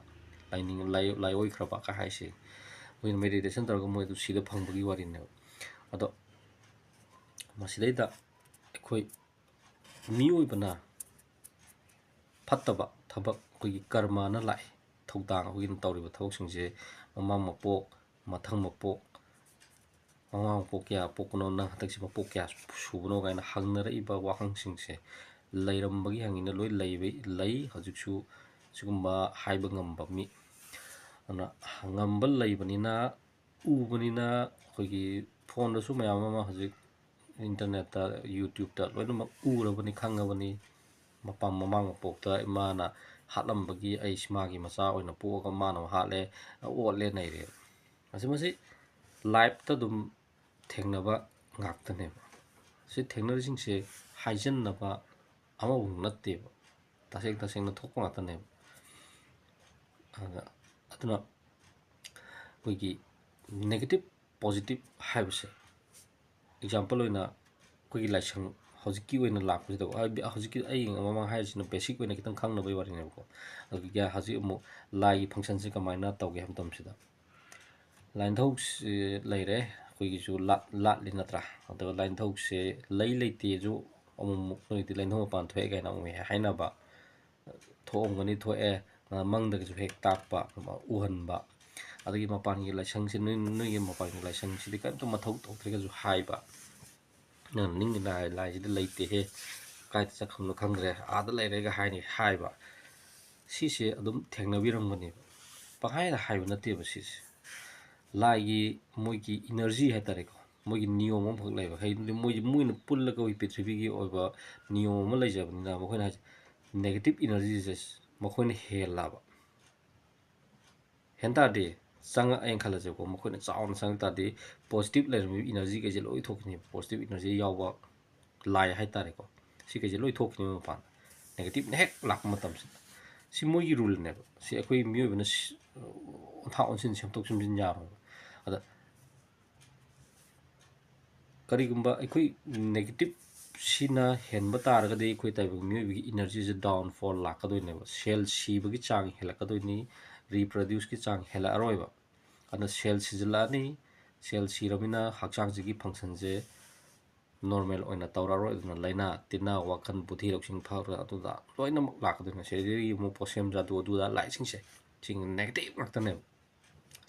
ꯂꯥꯏꯅꯤꯡ ꯂꯥꯏ-, ꯂꯥꯏꯑꯣꯏꯈ꯭ꯔꯕ ꯀ ꯍꯥꯏꯁꯦ, ꯑꯩꯈꯣꯏꯅ meditation ꯇꯧꯔꯒ ꯃꯣꯏ ꯑꯗꯨ ꯁꯤꯗ ꯐꯪꯕꯒꯤ ꯋꯥꯔꯤꯅꯦꯕ꯫ ꯑꯗꯣ ꯃꯁꯤꯗꯩꯗ ꯑꯩꯈꯣꯏ ꯃꯤꯑꯣꯏꯕꯅ ꯐꯠꯇꯕ ꯊꯕꯛ, ꯑꯩꯈꯣꯏꯒꯤ ꯀꯔꯃꯅ ꯂꯥꯛꯏ, ꯊꯧꯗꯥꯡ, ꯑꯩꯈꯣꯏꯒꯤꯅ ꯇꯧꯔꯤꯕ ꯊꯕꯛꯁꯤꯡꯁꯦ, ꯃꯃꯥꯡ ꯃꯄꯣꯛ, ꯃꯊꯪ ꯃꯄꯣꯛ, ꯃꯃꯥꯡ ꯃꯄꯣꯛ ꯀꯌꯥ ꯄꯣꯛꯄꯅꯣ, ꯅꯪ ꯍꯟꯗꯛꯁꯤ ꯃꯄꯣꯛ ꯀꯌꯥ ꯁꯨꯕꯅꯣ ꯀꯥꯏꯅ ꯍꯪꯅꯔꯛꯏꯕ ꯋꯥꯍꯪꯁꯤꯡꯁꯦ ꯂꯩꯔꯝꯕꯒꯤ ꯍꯪꯉꯤꯅ ꯂꯣꯏ ꯂꯩꯕ, ꯂꯩ꯫ ꯍꯧꯖꯤꯛꯁꯨ ꯁꯤꯒꯨꯝꯕ ꯍꯥꯏꯕ ꯉꯝꯕ ꯃꯤ, ꯑꯗꯨꯅ ꯉꯝꯕ ꯂꯩꯕꯅꯤꯅ, ꯎꯕꯅꯤꯅ, ꯑꯩꯈꯣꯏꯒꯤ phoneꯗꯁꯨ ꯃꯌꯥꯝ ꯑꯃ ꯍꯧꯖꯤꯛ internetꯇ, YouTubeꯇ ꯂꯣꯏꯅꯃꯛ ꯎꯔꯕꯅꯤ, ꯈꯪꯉꯕꯅꯤ꯫ ꯃꯄꯥ-, ꯃꯃꯥꯡ ꯃꯄꯣꯛꯇ ꯏꯃꯥꯅ ꯍꯥꯠꯂꯝꯕꯒꯤ ꯑꯩꯁꯤ ꯃꯥꯒꯤ ꯃꯆꯥ ꯑꯣꯏꯅ ꯄꯣꯛꯑꯒ ꯃꯥꯅ ꯑꯃꯨꯛ ꯍꯥꯠꯂꯦ, ꯑꯣꯠꯂꯦ, ꯅꯩꯔꯦ꯫ ꯃꯁꯤ, ꯃꯁꯤ liveꯇ ꯑꯗꯨꯝ ꯊꯦꯡꯅꯕ ꯉꯥꯛꯇꯅꯦꯕ꯫ ꯁꯤ ꯊꯦꯡꯅꯔꯤꯁꯤꯡꯁꯦ ꯍꯥꯏꯖꯟꯅꯕ ꯑꯃꯐꯥꯎ ꯅꯠꯇꯦꯕ, ꯇꯁꯦꯡ ꯇꯁꯦꯡꯅ ꯊꯣꯛꯄ ꯉꯥꯛꯇꯅꯦꯕ꯫ ꯑꯗ-, ꯑꯗꯨꯅ ꯑꯩꯈꯣꯏꯒꯤ negative positive ꯍꯥꯏꯕꯁꯦ, example ꯑꯣꯏꯅ ꯑꯩꯈꯣꯏꯒꯤ ꯂꯥꯏꯁꯪ ꯍꯧꯖꯤꯛꯀꯤ ꯑꯣꯏꯅ ꯂꯥꯛꯄꯁꯤꯗ, ꯍꯥꯏꯕꯗꯤ ꯍꯧꯖꯤꯛꯀꯤ ꯑꯩ ꯃꯃꯥꯡ ꯍꯥꯏꯔꯤꯁꯤꯅ basic ꯑꯣꯏꯅ ꯈꯤꯇꯪ ꯈꯪꯅꯕꯒꯤ ꯋꯥꯔꯤꯅꯦꯕꯀꯣ꯫ ꯑꯗꯨꯒ ꯍꯧꯖꯤꯛ ꯑꯃꯨꯛ ꯂꯥꯏꯒꯤ functionꯁꯦ ꯀꯃꯥꯏꯅ ꯇꯧꯒꯦ ꯍꯥꯏꯕ ꯃꯇꯝꯁꯤꯗ, ꯂꯥꯏꯅꯤꯡꯊꯧꯁꯤ ꯂꯩꯔꯦ, ꯑꯩꯈꯣꯏꯒꯤꯁꯨ ꯂꯥꯠ-, ꯂꯥꯠꯂꯤ ꯅꯠꯇ꯭ꯔꯥ? ꯑꯗꯨꯒ ꯂꯥꯏꯅꯤꯡꯊꯧꯁꯦ ꯂꯩ ꯂꯩꯇꯦꯁꯨ ꯑꯃꯨꯛꯃꯨꯛ ꯅꯣꯏꯗꯤ ꯂꯥꯏꯅꯤꯡꯊꯧ ꯃꯄꯥꯟ ꯊꯣꯛꯑꯦ ꯀꯥꯏꯅ ꯑꯃꯨꯛ ꯍꯦꯛ ꯍꯥꯏꯅꯕ, ꯊꯣꯛꯑꯝꯒꯅꯤ, ꯊꯣꯛꯑꯦ, ꯃꯪꯗꯒꯁꯨ ꯍꯦꯛ ꯇꯥꯛꯄ, ꯎꯍꯟꯕ꯫ ꯑꯗꯒꯤ ꯃꯄꯥꯟꯒꯤ ꯂꯥꯏꯁꯪꯁꯤ, ꯅꯣꯏ, ꯅꯣꯏꯒꯤ ꯃꯄꯥꯟꯒꯤ ꯂꯥꯏꯁꯪꯁꯤꯗꯤ ꯀꯔꯤꯝꯇ ꯃꯊꯧ ꯇꯧꯗ꯭ꯔꯦꯒꯁꯨ ꯍꯥꯏꯕ꯫ ꯅꯪꯅ ꯅꯤꯡꯒꯤ ꯂꯥꯏ, ꯂꯥꯏꯁꯤꯗ ꯂꯩꯇꯦꯍꯦ, ꯀꯥꯏꯗ ꯆꯠꯈ꯭ꯔꯕꯅꯣ ꯈꯪꯗ꯭ꯔꯦ, ꯑꯥꯗ ꯂꯩꯔꯦꯒ ꯍꯥꯏꯅꯤ ꯍꯥꯏꯕ꯫ ꯁꯤꯁꯦ ꯑꯗꯨꯝ ꯊꯦꯡꯅꯕꯤꯔꯝꯒꯅꯦꯕ꯫ ꯄꯪꯍꯥꯏꯗ ꯍꯥꯏꯕ ꯅꯠꯇꯦꯕ ꯁꯤꯁꯦ꯫ ꯂꯥꯏꯒꯤ ꯃꯣꯏꯒꯤ energy ꯍꯥꯏꯇꯥꯔꯦꯀꯣ, ꯃꯣꯏꯒꯤ ꯅꯤꯌꯣꯝ ꯑꯃꯈꯛ ꯂꯩꯕ꯫ ꯀꯩꯒꯤꯅꯣꯗꯤ ꯃꯣꯏ, ꯃꯣꯏꯅ ꯄꯨꯜꯂꯒ ꯑꯩꯈꯣꯏ ꯄ꯭ꯔꯤꯊꯤꯕꯤꯒꯤ ꯑꯣꯏꯕ ꯅꯤꯌꯣꯝ ꯑꯃ ꯂꯩꯖꯕꯅꯤꯅ, ꯃꯈꯣꯏꯅ ꯍꯥꯏꯁꯦ negative energyꯁꯦ ꯃꯈꯣꯏꯅ ꯍꯦꯜꯂꯕ, ꯍꯦꯟ ꯇꯥꯔꯗꯤ, ꯆꯪꯉꯛꯑꯦꯅ ꯈꯜꯂꯁꯦꯕꯀꯣ, ꯃꯈꯣꯏꯅ ꯆꯥꯎꯅ ꯆꯪꯉꯛ ꯇꯥꯔꯗꯤ positive ꯂꯩꯔꯝꯃꯤꯕ energyꯈꯩꯁꯦ ꯂꯣꯏ ꯊꯣꯛꯈꯤꯅꯦꯕ, positive energy ꯌꯥꯎꯕ ꯂꯥꯏ ꯍꯥꯏꯇꯥꯔꯦꯀꯣ, ꯁꯤꯈꯩꯁꯦ ꯂꯣꯏ ꯊꯣꯛꯈꯤꯅꯦꯕ ꯃꯄꯥꯟꯗ, negativeꯅ ꯍꯦꯛ ꯂꯥꯛꯄ ꯃꯇꯝꯁꯤꯗ꯫ ꯁꯤ ꯃꯣꯏꯒꯤ ruleꯅꯦꯕ, ꯁꯤ ꯑꯩꯈꯣꯏ ꯃꯤꯑꯣꯏꯕꯅ ꯁꯤ-, ꯑꯣꯟꯊꯥ ꯑꯣꯟꯁꯤꯟ, ꯁꯦꯝꯗꯣꯛ ꯁꯦꯝꯖꯤꯟ ꯌꯥꯔꯣꯏꯕ꯫ ꯑꯗ ꯀꯔꯤꯒꯨꯝꯕ ꯑꯩꯈꯣꯏ negative ꯁꯤꯅ ꯍꯦꯟꯕ ꯇꯥꯔꯒꯗꯤ, ꯑꯩꯈꯣꯏ ꯇꯥꯏꯕꯪ ꯃꯤꯑꯣꯏꯕꯒꯤ energyꯁꯦ downfall ꯂꯥꯛꯀꯗꯣꯏꯅꯦꯕ, cell ꯁꯤꯕꯒꯤ ꯆꯥꯡ ꯍꯦꯜꯂꯛꯀꯗꯣꯏꯅꯤ, reproduceꯀꯤ ꯆꯥꯡ ꯍꯦꯜꯂꯛꯑꯔꯣꯏꯕ꯫ ꯑꯗꯨꯅ cell ꯁꯤꯖꯤꯜꯂꯛꯑꯅꯤ, cell ꯁꯤꯔꯕꯅꯤꯅ ꯍꯛꯆꯥꯡꯁꯤꯒꯤ functionꯁꯦ normal ꯑꯣꯏꯅ ꯇꯧꯔꯛꯑꯔꯣꯏ꯫ ꯑꯗꯨꯅ ꯂꯥꯏꯅꯥ ꯇꯤꯟꯅꯥ, ꯋꯥꯈꯜ, ꯕꯨꯙꯤ ꯂꯧꯁꯤꯡ ꯐꯕ, ꯑꯗꯨꯗ ꯂꯣꯏꯅꯃꯛ ꯂꯥꯛꯀꯗꯣꯏꯅꯦ꯫ ꯁꯤꯗꯒꯤ ꯑꯃꯨꯛ ꯄꯣꯠꯁꯦꯝ ꯖꯥꯗꯨ ꯑꯗꯨꯗ ꯂꯥꯏꯁꯤꯡꯁꯦ, ꯁꯤꯡ negative ꯉꯥꯛꯇꯅꯦꯕ꯫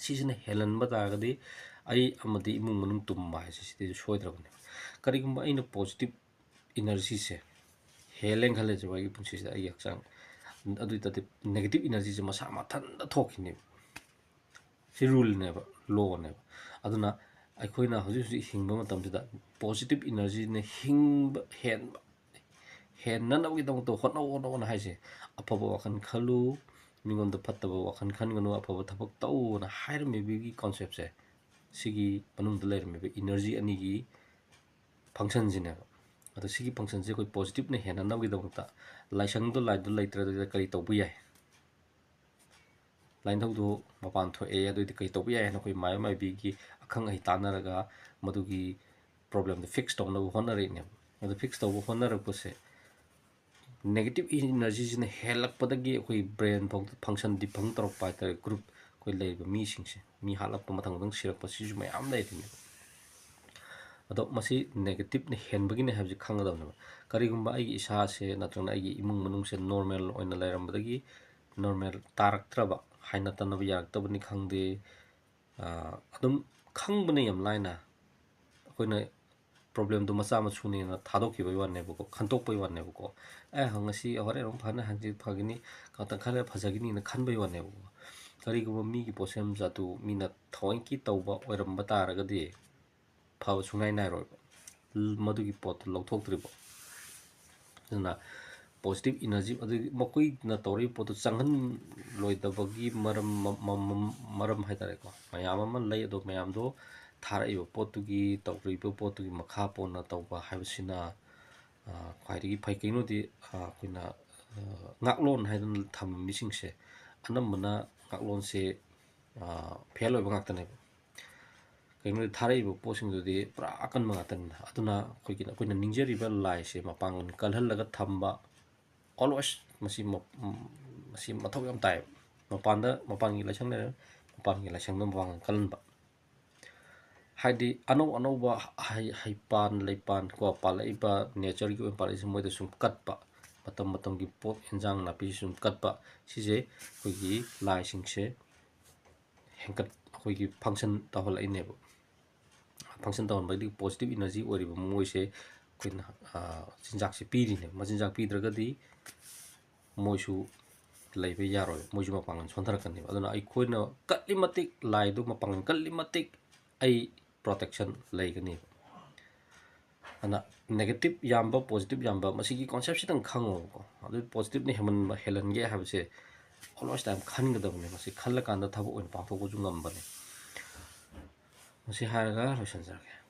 ꯁꯤꯁꯤꯅ ꯍꯦꯜꯍꯟꯕ ꯇꯥꯔꯒꯗꯤ ꯑꯩ ꯑꯃꯗꯤ ꯏꯃꯨꯡ ꯃꯅꯨꯡ ꯇꯨꯝꯕ ꯍꯥꯏꯁꯦ ꯁꯤꯗꯩꯁꯨ ꯁꯣꯏꯗ꯭ꯔꯕꯅꯦꯕ꯫ ꯀꯔꯤꯒꯨꯝꯕ ꯑꯩꯅ positive energyꯁꯦ ꯍꯦꯜꯂꯦꯅ ꯈꯜꯂꯁꯦꯕ ꯑꯩꯒꯤ ꯄꯨꯟꯁꯤꯁꯤꯗ, ꯑꯩꯒꯤ ꯍꯛꯆꯥꯡ, ꯑꯗꯨ ꯑꯣꯏ ꯇꯥꯔꯗꯤ negative energyꯁꯦ ꯃꯁꯥ ꯃꯊꯟꯇ ꯊꯣꯛꯈꯤꯅꯦꯕ꯫ ꯁꯤ ruleꯅꯦꯕ, lawꯅꯦꯕ꯫ ꯑꯗꯨꯅ ꯑꯩꯈꯣꯏꯅ ꯍꯧꯖꯤꯛ ꯍꯧꯖꯤꯛ ꯍꯤꯡꯕ ꯃꯇꯝꯁꯤꯗ positive energyꯅ ꯍꯤꯡꯕ ꯍꯦꯟꯕ, ꯍꯦꯟꯅꯅꯕꯒꯤꯗꯃꯛꯇ ꯍꯣꯠꯅꯧ, ꯍꯣꯠꯅꯧꯅ ꯍꯥꯏꯁꯦ꯫ ꯑꯐꯕ ꯋꯥꯈꯜ ꯈꯜꯂꯨ, ꯃꯤꯉꯣꯟꯗ ꯐꯠꯇꯕ ꯋꯥꯈꯜ ꯈꯟꯒꯅꯨ, ꯑꯐꯕ ꯊꯕꯛ ꯇꯧꯅ ꯍꯥꯏꯔꯝꯃꯤꯕꯒꯤ conceptꯁꯦ, ꯁꯤꯒꯤ ꯃꯅꯨꯡꯗ ꯂꯩꯔꯝꯃꯤꯕ energy ꯑꯅꯤꯒꯤ functionꯁꯤꯅꯦꯕ꯫ ꯑꯗꯣ ꯁꯤꯒꯤ functionꯁꯦ ꯑꯩꯈꯣꯏ positiveꯅ ꯍꯦꯟꯅꯅꯕꯒꯤꯗꯃꯛꯇ ꯂꯥꯏꯁꯪꯗꯣ, ꯂꯥꯏꯗꯣ ꯂꯩꯇ꯭ꯔꯗꯤ ꯀꯔꯤ ꯇꯧꯕ ꯌꯥꯏ? ꯂꯥꯏꯅꯤꯡꯊꯧꯗꯨ ꯃꯄꯥꯟ ꯊꯣꯛꯑꯦ, ꯑꯗꯨꯑꯣꯏꯗꯤ ꯀꯔꯤ ꯇꯧꯕ ꯌꯥꯏ ꯍꯥꯏꯅ ꯑꯩꯈꯣꯏ ꯃꯥꯏꯕ ꯃꯥꯏꯕꯤꯒꯤ ꯑꯈꯪ ꯑꯍꯩ ꯇꯥꯟꯅꯔꯒ ꯃꯗꯨꯒꯤ problemꯗꯨ fix ꯇꯧꯅꯕ ꯍꯣꯠꯅꯔꯛꯏꯅꯦꯕ꯫ ꯑꯗꯨ fix ꯇꯧꯕ ꯍꯣꯠꯅꯔꯛꯄꯁꯦ negative energyꯁꯤꯅ ꯍꯦꯜꯂꯛꯄꯗꯒꯤ ꯑꯩꯈꯣꯏ brain ꯐꯥꯎ function defunct ꯇꯧꯔꯛꯄ ꯍꯥꯏꯇꯥꯔꯦ꯫ Group ꯑꯩꯈꯣꯏ ꯂꯩꯔꯤꯕ ꯃꯤꯁꯤꯡꯁꯦ, ꯃꯤ ꯍꯥꯠꯂꯛꯄ, ꯃꯊꯪ ꯃꯊꯪ ꯁꯤꯔꯛꯄ, ꯁꯤꯁꯨ ꯃꯌꯥꯝ ꯂꯩꯔꯤꯅꯦꯕ꯫ ꯑꯗꯣ ꯃꯁꯤ negativeꯅ ꯍꯦꯟꯕꯒꯤꯅꯦ ꯍꯥꯏꯕꯁꯤ ꯈꯪꯒꯗꯕꯅꯦꯕ꯫ ꯀꯔꯤꯒꯨꯝꯕ ꯑꯩꯒꯤ ꯏꯁꯥꯁꯦ ꯅꯠꯇ꯭ꯔꯒꯅ ꯑꯩꯒꯤ ꯏꯃꯨꯡ ꯃꯅꯨꯡꯁꯦ normal ꯑꯣꯏꯅ ꯂꯩꯔꯝꯕꯗꯒꯤ normal ꯇꯥꯔꯛꯇ꯭ꯔꯕ, ꯍꯥꯏꯅ ꯇꯥꯟꯅꯕ ꯌꯥꯔꯛꯇꯕꯅꯤ ꯈꯪꯗꯦ, ꯑꯥ, ꯑꯗꯨꯝ ꯈꯪꯕꯅ ꯌꯥꯝ ꯂꯥꯏꯅ꯫ ꯑꯩꯈꯣꯏꯅ problemꯗꯨ ꯃꯆꯥ ꯃꯁꯨꯅꯦꯅ ꯊꯥꯗꯣꯛꯈꯤꯕꯒꯤ ꯋꯥꯅꯦꯕꯀꯣ, ꯈꯟꯇꯣꯛꯄꯒꯤ ꯋꯥꯅꯦꯕꯀꯣ꯫ ꯑꯦ, ꯉꯁꯤ, ꯍꯣꯔꯦꯟ ꯑꯃꯨꯛ ꯐꯅꯤ, ꯍꯪꯆꯤꯠ ꯐꯒꯅꯤ, ꯉꯥꯛꯇꯪ ꯈꯔ ꯐꯖꯒꯅꯤꯅ ꯈꯟꯕꯒꯤ ꯋꯥꯅꯦꯕꯀꯣ꯫ ꯀꯔꯤꯒꯨꯝꯕ ꯃꯤꯒꯤ ꯄꯣꯠꯁꯦꯝ ꯖꯥꯗꯨ ꯃꯤꯅ ꯊꯑꯣꯏꯀꯤ ꯇꯧꯕ ꯑꯣꯏꯔꯝꯕ ꯇꯥꯔꯒꯗꯤ, ꯐꯕ ꯁꯨꯡꯉꯥꯏ ꯅꯥꯏꯔꯣꯏꯕ, ꯃꯗꯨꯒꯤ ꯄꯣꯠꯇꯨ ꯂꯧꯊꯣꯛꯇ꯭ꯔꯤꯕ꯫ ꯑꯗꯨꯅ positive energy, ꯑꯗꯨꯒꯤ ꯃꯈꯣꯏꯅ ꯇꯧꯔꯤꯕ ꯄꯣꯠꯇꯨ ꯆꯪꯍꯟꯂꯣꯏꯗꯕꯒꯤ ꯃꯔꯝ, ꯃ-, ꯃ-, ꯃ-, ꯃꯔꯝ ꯍꯥꯏ ꯇꯥꯔꯦꯀꯣ, ꯃꯌꯥꯝ ꯑꯃ ꯂꯩ꯫ ꯑꯗꯣ ꯃꯌꯥꯝꯗꯣ ꯊꯥꯔꯛꯏꯕ ꯄꯣꯠꯇꯨꯒꯤ, ꯇꯧꯔꯤꯕ ꯄꯣꯠꯇꯨꯒꯤ ꯃꯈꯥ ꯄꯣꯟꯅ ꯇꯧꯕ ꯍꯥꯏꯕꯁꯤꯅ, ꯑ, ꯈ꯭ꯋꯥꯏꯗꯒꯤ ꯐꯩ꯫ ꯀꯩꯒꯤꯅꯣꯗꯤ, ꯑ, ꯑꯩꯈꯣꯏꯅ, ꯑ, ꯉꯥꯛꯂꯣꯟ ꯍꯥꯏꯗꯅ ꯊꯝꯕ ꯃꯤꯁꯤꯡꯁꯦ ꯑꯅꯝꯕꯅ ꯉꯥꯛꯂꯣꯟꯁꯦ, ꯑ, ꯐꯦꯜ ꯑꯣꯏꯕ ꯉꯥꯛꯇꯅꯦꯕ꯫ ꯀꯩꯒꯤꯅꯣꯗꯤ ꯊꯥꯔꯛꯏꯕ ꯄꯣꯠꯁꯤꯡꯗꯨꯗꯤ ꯄꯨꯔꯥ ꯑꯀꯟꯕ ꯉꯥꯛꯇꯅꯤꯅ꯫ ꯑꯗꯨꯅ ꯑꯩꯈꯣꯏꯒꯤ, ꯑꯩꯈꯣꯏꯅ ꯅꯤꯡꯖꯔꯤꯕ ꯂꯥꯏꯁꯦ ꯃꯄꯥꯡꯒꯜ ꯀꯜꯍꯜꯂꯒ ꯊꯝꯕ, always ꯃꯁꯤ ꯃ-, ꯃꯁꯤ ꯃꯊꯧ ꯌꯥꯝ ꯇꯥꯏꯌꯦꯕ꯫ ꯃꯄꯥꯟꯗ, ꯃꯄꯥꯟꯒꯤ ꯂꯥꯏꯁꯪ ꯂꯩꯔꯦ, ꯃꯄꯥꯟꯒꯤ ꯂꯥꯏꯁꯪꯗ ꯃꯄꯥꯡꯒꯜ ꯀꯜꯍꯟꯕ꯫ ꯍꯥꯏꯗꯤ ꯑꯅꯧ ꯑꯅꯧꯕ ꯍꯩ-, ꯍꯩꯄꯥꯟ ꯂꯩꯄꯥꯟ ꯀꯣ, ꯄꯥꯜꯂꯛꯏꯕ natureꯒꯤ ꯑꯣꯏꯅ ꯄꯥꯜꯂꯛꯏꯁꯦ ꯃꯣꯏꯗ ꯁꯨꯝ ꯀꯠꯄ, ꯃꯇꯝ ꯃꯇꯝꯒꯤ ꯄꯣꯠ ꯑꯦꯟꯖꯥꯡ ꯅꯥꯄꯤꯁꯤ ꯁꯨꯝ ꯀꯠꯄ, ꯁꯤꯁꯦ ꯑꯩꯈꯣꯏꯒꯤ ꯂꯥꯏꯁꯤꯡꯁꯦ ꯍꯦꯟꯀꯠ-, ꯑꯩꯈꯣꯏꯒꯤ function ꯇꯧꯍꯜꯂꯛꯏꯅꯦꯕ꯫ Function ꯇꯧꯍꯟꯕꯒꯤ positive energy ꯑꯣꯏꯔꯤꯕ ꯃꯣꯏꯁꯦ ꯑꯩꯈꯣꯏꯅ, ꯑ, ꯆꯤꯟꯖꯥꯛꯁꯦ ꯄꯤꯔꯤꯅꯦꯕ꯫ ꯃꯆꯤꯟꯖꯥꯛ ꯄꯤꯗ꯭ꯔꯒꯗꯤ ꯃꯣꯏꯁꯨ ꯂꯩꯕ ꯌꯥꯔꯣꯏ, ꯃꯣꯏꯁꯨ ꯃꯄꯥꯡꯒꯜ ꯁꯣꯟꯊꯔꯛꯀꯅꯦꯕ꯫ ꯑꯗꯨꯅ ꯑꯩꯈꯣꯏꯅ ꯀꯜꯂꯤ ꯃꯇꯤꯛ, ꯂꯥꯏꯗꯨ ꯃꯄꯥꯡꯒꯜ ꯀꯜꯂꯤ ꯃꯇꯤꯛ ꯑꯩ protection ꯂꯩꯒꯅꯦꯕ꯫ ꯑꯗꯨꯅ negative ꯌꯥꯝꯕ, positive ꯌꯥꯝꯕ, ꯃꯁꯤꯒꯤ conceptꯁꯤꯇꯪ ꯈꯪꯉꯣꯕꯀꯣ꯫ ꯑꯗꯨ positiveꯅ ꯍꯦꯟꯃꯟꯕ, ꯍꯦꯜꯍꯟꯒꯦ ꯍꯥꯏꯕꯁꯦ always time ꯈꯟꯒꯗꯕꯅꯦ꯫ ꯃꯁꯤ ꯈꯜꯂꯀꯥꯟꯗ ꯊꯕꯛ ꯑꯣꯏꯅ ꯄꯥꯡꯊꯣꯛꯄꯁꯨ ꯉꯝꯕꯅꯦ꯫ ꯃꯁꯤ ꯍꯥꯏꯔꯒ ꯂꯣꯏꯁꯤꯟꯖꯔꯒꯦ꯫